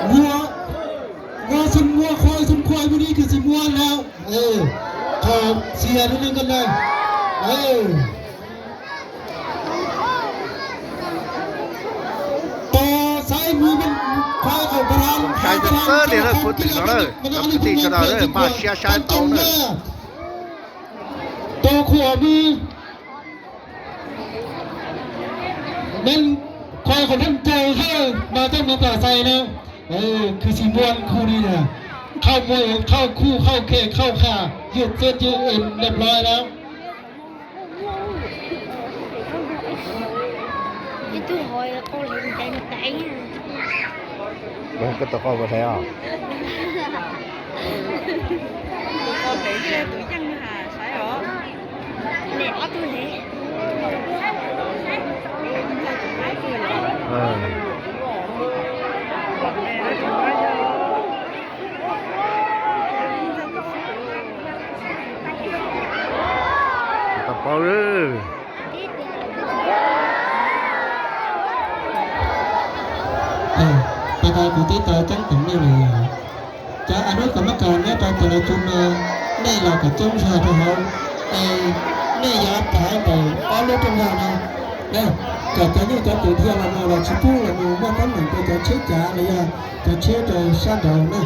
Muab, muab xum muab khoi xum khoi muab ni kws xum muab lawm. Qhov xias li neeg ko lawm. Tos saib mus khoi qhov pab, saib txawj li lawm puag tim no na, cov kwv tij sawv daws mas siab saib tau na. Tos khuam mus. Neeg khoi qhov theej caug xwb mas tej mus tom xais na. Khwv xim muaj khu li na. Khauj muaj khauj khu khauj khe khauj kha, yus txuj yus es nab loj na. Koj tau qoj ua hle os. Tau paub lawm. Pas tas kuv teb tas ceeb toom nej lawm. Cov a nub kom mab kas nyob rau tas los tsu no, nej los kom coob zog rau hauv, es nej yuav thaiv ntawm ob lub rooj vag no, kom cov nyuj cov twm dhia los mus los tsis pub los mus muaj teeb meem rau cov tsheb cav los yog cov tsheb rau sab nraud na.